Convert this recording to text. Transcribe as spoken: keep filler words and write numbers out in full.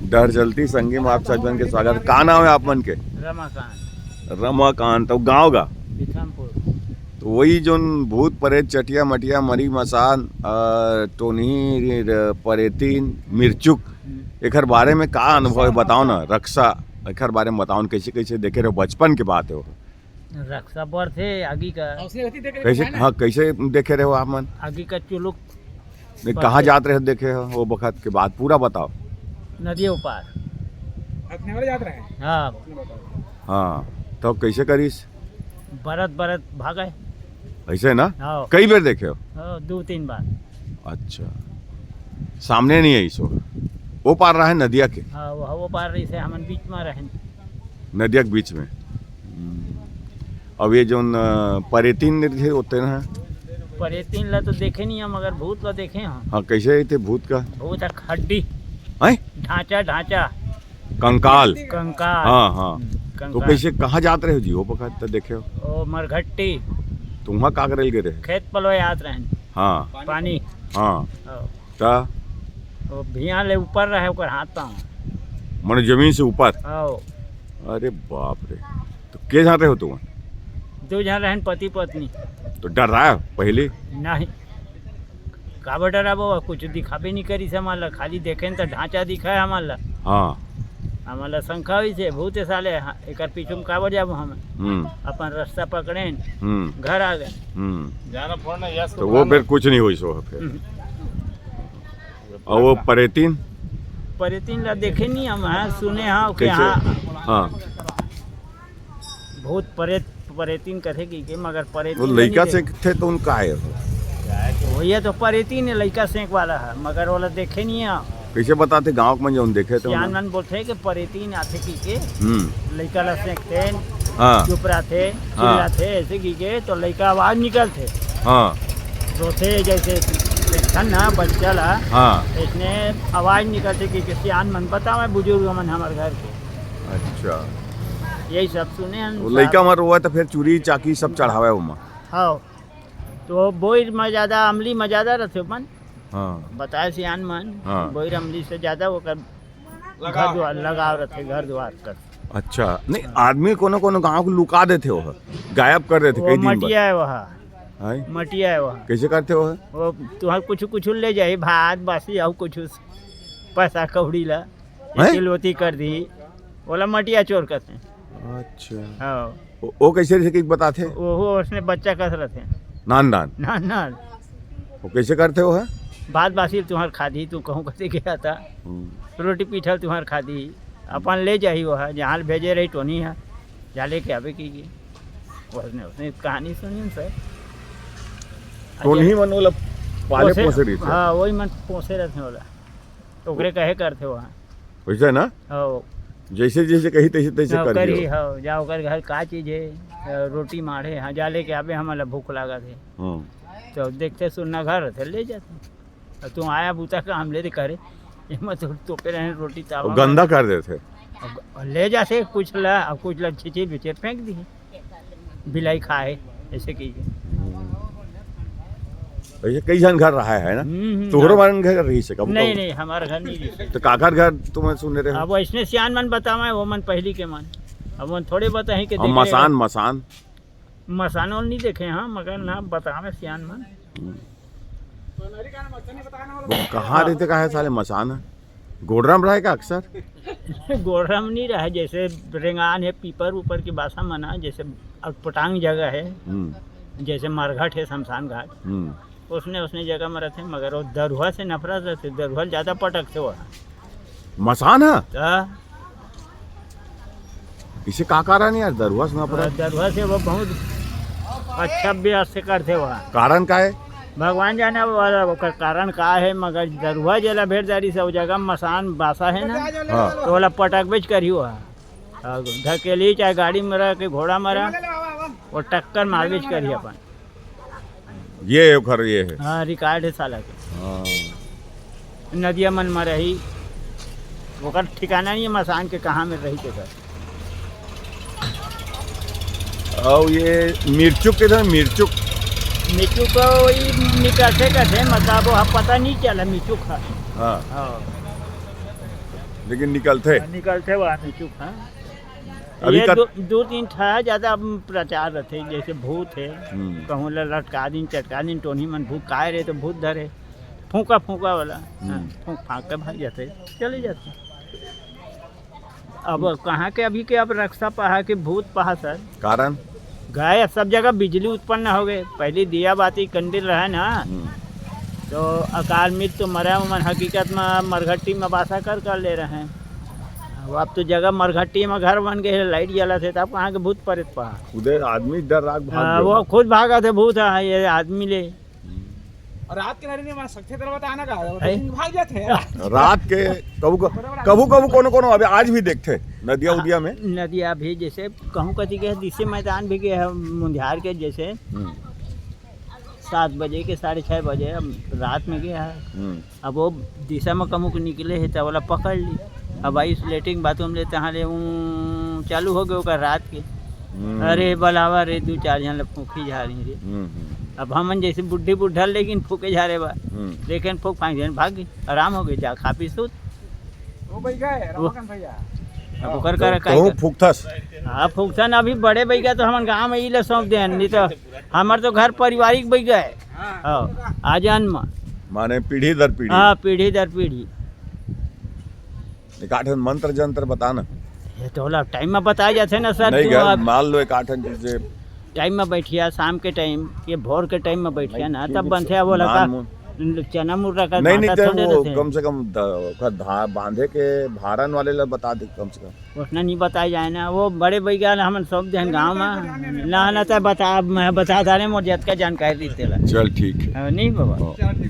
डहर चलती संगी में आप सब जन के स्वागत। का नाम है आप मन के? रमाकांत। रमाकांत, तो गाँव गा? बिथमपुर। तो वही जोन भूत परेत चटिया मटिया मरी मसान, अ, टोनही, र-, परेतीन, मिर्चुक, हम्म। एकर बारे में का अनुभव है बताओ ना। रक्सा, एकर बारे में बताओ ना, कैसे कैसे देखे रहो, बचपन के बात है वो। रक्सा बरथे आगी का। कैसे, हाँ, कैसे देखे रहे हो आप मन? आगी का चुलुक नहीं, कहाँ जात रहे देखे हो वो बखत के बात पूरा बताओ। नदी उपार। अपने वाले जात रहे हैं? हाँ। हाँ, तो कैसे करिस? बरत बरत भागे। ऐसे ना? हाँ। कई बेर देखे हो? हाँ, दो तीन बार। अच्छा, सामने नहीं आई सो, वो पार रहा है नदिया के? हाँ, वो, वो पार रही से हमन बीच में रहेन। नदिया के बीच में। हम्म। अब ये जोन, अ, परेतीन रहिथे, होते ना? परेतीन ला तो देखे नहीं है, मगर भूत ला देखे हैं। हाँ, कैसे रहिथे भूत का? भूत एक हड्डी। हैं? ढांचा, ढांचा। कंकाल। कंकाल। हाँ, हाँ। हम्म, तो कंकाल। कैसे, कहाँ जात रहे हो जी वो बखत तो देखे हो? ओ, मरघट्टी। तो वहाँ का करे गे रहे? खेत पलवे आत रहेन। हाँ। पानी। हाँ। ओ। का? वो भिया ले ऊपर रहे ओकर हाथ पाँव। माने जमीन से ऊपर? आओ। अरे बाप रे। तो के जाते हो तुम? दो जन रहन पति पत्नी। तो डर रहा है पहले? नहीं। काबर डराबो? कुछ दिखाबे नहीं करी से हमन ला, खाली देखेन तो ढांचा दिखाए हमन ला। हाँ। हमन ला शंका होइसे, भूत ए साले, हाँ, एकर पीछू में काबर जाबो हम? हम्म। अपन रास्ता पकड़ेन, हम्म। घर आ गए। हम्म। तो वो बेर कुछ नहीं होइस वो फिर। हम्म। और वो परेतीन? परेतीन ला देखे नहीं हम, हाँ, सुने हाँ, ओके, कैसे? हाँ। हाँ। भूत परेत, परेतीन कथे कि के, मगर परेतीन वो ला नहीं लइका देखे। सेंकथे तो उनका है वो। वही तो परेतीन है, लइका सेंक वाला है, मगर वो ला देखे नहीं है। कैसे बताते गाँव के मन जौन देखे तो सियान उन्हें? मन बोलथे कि परेतीन आथे कि के, हम्म। लइका ला सेंकथे, हाँ। चुप रहथे, हाँ। चिल्लाथे, ऐसे कि के, तो लइका आवाज निकलथे। हाँ। रोथे जैसे देखथन ना बच्चा ला, हाँ। इसने आवाज निकलथे कि, कि सियान मन बतावे, बुजुर्ग मन हमर घर के। अच्छा। यही सब सुने हम वो सब। लइका मन रोवे तो फिर चूरी चाकी सब चढ़ावे ओमा। हाँ। तो बोइर में ज्यादा, अमली में ज्यादा रहथे ओमन। हाँ। बताए सियान मन, हाँ। बोइर अमली से ज्यादा ओकर लगाव। घर दुआर लगाव रहथे, घर दुआर कर। अच्छा, नहीं, हाँ। आदमी कोनो कोनो गाँव के लुका देथे वो, गायब कर देथे वो कई दिन बर। मटिया है वह। हैं? मटिया है वह। कैसे करथे वो? वो तुहर कुछ कुछ ले जाही, भात बासी अउ कुछ पैसा कौड़ी ला, हैं? एती लोती कर दी, ओला मटिया चोर कहथे। अच्छा। हाँ। वो, वो कैसे रहिथे कि बताथे? वो, वो उसने बच्चा कस रहिथे। नान नान। नान नान। वो कैसे करथे वो है? भात बासी तुहर खादी, तू कहूँ कते गया था। हम्म। रोटी पीठल तुहर खादी, अपन ले जाही वो है, जहाँ भेजे रही टोनी है, जा लेके आवे की, की। उसने, उसने कहानी सुनी न सर। टोनी मन ओला पाले पोसे, पोसे रहिथे। हाँ, वही मन पोसे रहिथे ओला। ओकरे कहे करथे वो। वैसे ना? हाँ। जैसे, जैसे कही, तैसे, तैसे हाँ, कर करी, दियो। हाँ, जा ओकर घर का चीज है, अ, रोटी माढ़े, हाँ, जा लेके आबे, हमन ला भूख लागत है। हाँ। तो देखते सुनना घर रहते, ले जाते। अब तू आया बूता काम ले रे करे, एमा तो तोपे रहे रोटी वो तावा। गंदा कर देथे। अब ले जाते कुछ ला, अब कुछ ला छिछी बिचे फेंक दी। बिलाई खाए, ऐसे की। ऐसे कई झन घर रहा है ना? हम्म, हम्म, तुहरो हाँ। मन घर रही से कब नहीं, कब? नहीं, हमारे घर नहीं रही। तो काकर घर तुम सुने रहे हो? अब इसने सियान मन बतावे, वो मन पहली के मन। अब मन थोड़े बताही के और देख ले। मसान, मसान? मसान और नहीं देखे, हाँ, मगर ना बतावे सियान मन। हम्म। वो कहाँ रहते, कहाँ है साले मसान? गोड़रा में रहे का अक्सर? गोड़रा में नहीं रहे, जैसे रेंगान है, पीपर ऊपर की बासा मना, जैसे अटपटांग जगह है, हम्म। जैसे मरघट है, शमशान घाट, हम्म। उसने, उसने जगह में रहते, मगर वो दरुहा से नफरत रहते, दरुहा ज्यादा पटकते वो। मसान है? तो इसे का कारण है यार, दरुहा से नफरत? दरुहा से वो बहुत अच्छा अभ्यास से करते वो। कारण का है? भगवान जाने वाला ओकर कारण का है, मगर दरुहा जेला भेड़ दारी से वो जगह मसान बासा है ना, हाँ। तो ओला पटकबेच करी हुआ। हाँ, धकेली चाहे गाड़ी मरा के घोड़ा मरा, वो टक्कर मारबेच करी अपन। ये ओकर ये है। हाँ, रिकॉर्ड है साला के। हाँ। नदिया मन में रही, ओकर ठिकाना नहीं है मसान के, कहाँ में रही तेकर। और ये मिर्चुक किधर? मिर्चुक? मिर्चुक का वही निकलते करते, मतलब, वो पता नहीं चला मिर्चुक का। हाँ। हाँ। लेकिन निकलथे। निकलथे वो आदमी चुप, हाँ। अभी ये कत- दो, दो तीन ठा ज्यादा प्रचार रथे, जैसे भूत है, हम्म। कहूँ ला लटका दिन, चटका दिन, टोनी मन भूत खाए रहे तो भूत धरे, फूंका फूंका वाला, हम्म। हाँ, फूंक फांक के भाग जाते, चले जाते। अब कहाँ के अभी के, अब रक्सा पहा के भूत पहा सर, कारण? गए सब जगह बिजली उत्पन्न हो गए। पहले दिया बाती कंडील रहे ना, हम्म। तो अकाल मृत्यु मरे मन हकीकत में मरघट्टी में बासा कर कर ले रहे हैं। अब, अब तो जगह मरघट्टी में घर बन गए, लाइट जलत है, तब कहाँ के भूत प्रेत पहा। खुदे आदमी डर राग भाग हाँ, गए। वो खुद भागत है भूत, हाँ, ये आदमी ले। और रात के नरी में सकथे तरह बताना का है? भाग जाते हैं। रात के कभू कभू कभू कोनो कोनो अभी आज भी देखथे नदिया उदिया में। नदिया भी जैसे कहूँ कति के दिसे मैदान भी गए है मुंझार के, जैसे हम्म, सात बजे के, साढ़े छः बजे हम रात में गए है। हम्म, अब वो दिशा में कहूँ के निकले है तो वाला पकड़ ली। अब आई लेटरिन बाथरूम ले तहाँ ले ऊँ चालू हो गए ओकर रात के। हम्म, अरे बलावा रे, दो चार जन ले फूंकी झारी रे। हम्म, हम्म, अब हमन जैसे बुढ़ी बुढ़ा लेकिन फूके झारे बा, हम्म। लेकिन फूक फांक जन भाग गई, आराम हो गई, जा खा पी सूत। वो भाई गए रमाकांत भैया। अब ओकर कर कहूँ फूकथस। हाँ, फूकथन अभी बड़े बैगा तो हमन गाँव में इला सौंप दे, नहीं तो हमार तो घर पारिवारिक बैगा है। हाँ। हाँ, आ जन्म। माने पीढ़ी दर पीढ़ी। हाँ, पीढ़ी दर पीढ़ी। एक आठ मंत्र जंत्र बताना। ये तो होला टाइम में बताया जाते ना सर, नहीं तू गए, अब मान लो एक आठ जैसे टाइम में बैठिया, शाम के टाइम, ये भोर के टाइम में बैठिया ना, नहीं, तब ठीक बनते है। हैं वो लगा नान मुन- चना मुर्रा का नहीं नहीं भाटा ते थोड़े वो रहते हैं। कम से कम द- ओकर धा- बांधे के भारन वाले ला बता दे कम से कम। उतना नहीं बताया जाए ना, वो बड़े बैगा ला हमन सब देहन गाँव में ना ना तो बता, मैं बता दारे मोर जतका जानकारी रही तेला। चल ठीक है। हाँ, नहीं बाबा। हाँ।